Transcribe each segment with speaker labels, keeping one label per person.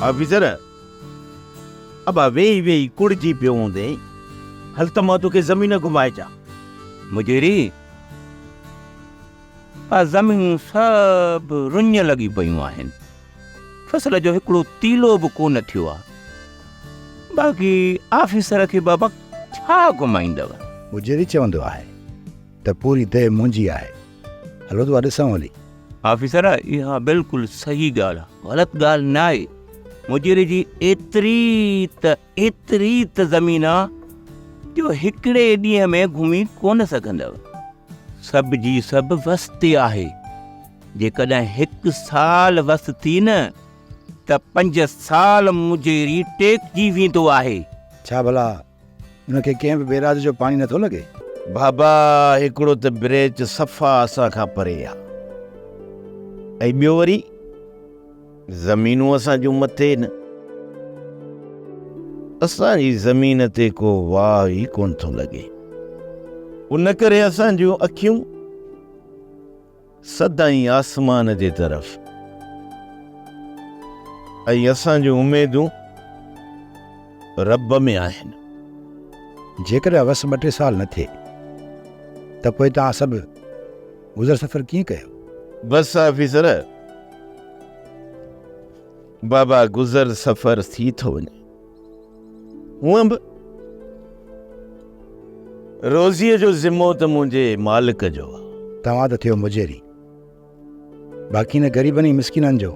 Speaker 1: Officer, ابا ويهي ويهي ڪڙجي پيو هوندين، هل ته مان توکي زمين گهمائي اچان.
Speaker 2: مجيري، اها زمينون سڀ رڃ لڳي پيون آهن. فصل جو هڪڙو تيلو به ڪو نه ٿيو آهي. باقي آفيسر کي بابا ڇا گهمائيندؤ؟
Speaker 3: مجيري چوندو آهي ته پوري ديهه منهنجي آهي. هلو ته اها ڏسون هلي.
Speaker 2: آفيسر، اها بلڪل صحيح ڳالهه آهي، غلط ڳالهه ناهي. مجيري جي ايتري ته ايتري ته زمين آ جو هڪڙي ڏينهن ۾ گهمي ڪونه سگهندؤ. سڀ جي سڀ وس تي آهي. جيڪڏهن هڪ سال وس ٿي نه ته پنج سال مجيري ٽيڪجي ويندو آهي.
Speaker 3: ڇا ڀلا ان کي ڪنهن به بيراج جو پاڻي نٿو لڳي؟
Speaker 1: بابا هڪڙو ته بريچ صفا اسان کان پري آ ۽ ٻيو وري زمينون اسان جون مٿي نه. اسان جي زمين تي ڪو واهه ئي ڪونه ٿو لڳي. ان ڪري اسان جون اکيون سدائين آسمان جي طرف ۽ اسان جون اميدون رب ۾ آهن.
Speaker 3: جيڪڏهن وس ٻه ٽي سال نه ٿئي ته پوء توهان سڀ گذر سفر ڪيئن ڪيو؟
Speaker 1: بس آفيسر بابا گذر سفر ٿي ٿو وڃي. هونئن به روزيء جو ذمو ته منهنجي مالڪ جو آ.
Speaker 3: توهان ته ٿيو مجيري. باقي هن غريبن ۽ مسڪينن جو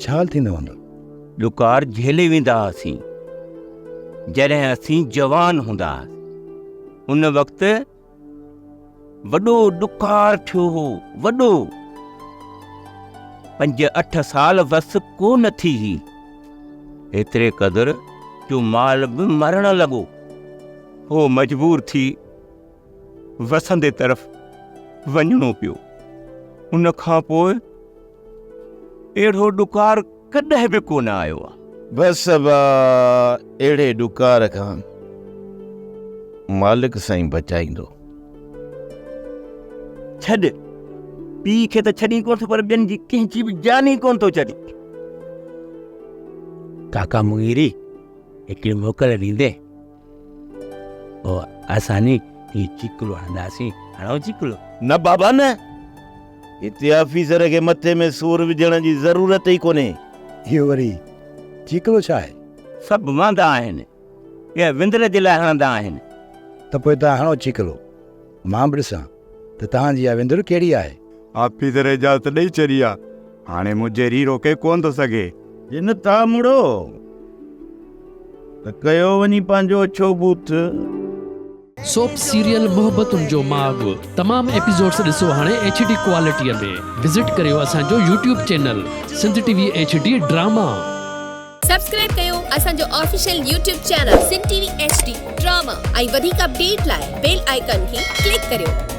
Speaker 3: ڇا حال ٿيندو هوندو؟
Speaker 2: ڏڪار جهلي ويندا هئاسين. جڏهن اسين جوان هوندا هئاسين. ان وقت وڏو ڏڪار ٿيو هو، وڏو. پنج اٺ سال وس ڪو نه ٿي هئي. ايتري قدر جو مال به مرڻ لڳو. هو مجبور ٿي وسندي طرف وڃڻو پيو. ان کان پوء اهڙو ڏڪار ڪڏهن به ڪو نه آيو آ.
Speaker 1: بس ابا اهڙي ڏڪار کان مالڪ سائين بچائيندو.
Speaker 2: ڇڏ، پيء کي ته ڇڏين ڪونه ٿو پر ٻين جي ڪنهن جي به جان ئي ڪونه ٿو ڇڏي.
Speaker 4: ڪاڪا مڱيري هڪڙي موڪل ڏيندين؟ پوء اسان ني هي چيڪلو هڻنداسين. هڻو چيڪلو.
Speaker 1: نه بابا نه، هتي آفيسر کي مٿي ۾ سور وجهڻ جي ضرورت ئي ڪونهي.
Speaker 3: اهو وري چيڪلو ڇا آهي؟
Speaker 2: سڀ واندا آهن. اها وندر جي لاء هڻندا آهن.
Speaker 3: ته پوء توهان هڻو چيڪلو. مان به ڏسان ته توهان جي اها وندر ڪهڙي آهي.
Speaker 5: آفيسر اجازت ڏئي ڇڏي آ. هاڻي منهنجي ري روڪي ڪونه ٿو سگهي.
Speaker 1: جي نه ٿا مڙو ته ڪيو وڃي پنهنجو اڇو ٻوٿ.
Speaker 6: سوپ سيريل محبتن جو ماڳ تمام ايپيسوڊس ڏسو هاڻي ايڇ ڊي ڪوالٽي ۾ وزٽ ڪريو اسان جو YouTube channel Sindh T V H D drama.
Speaker 7: Subscribe ڪيو اسان جو official YouTube channel Sindh T V H D drama ۽ وڌيڪ اپڊيٽ لاء بيل آئيڪان کي ڪلڪ ڪريو.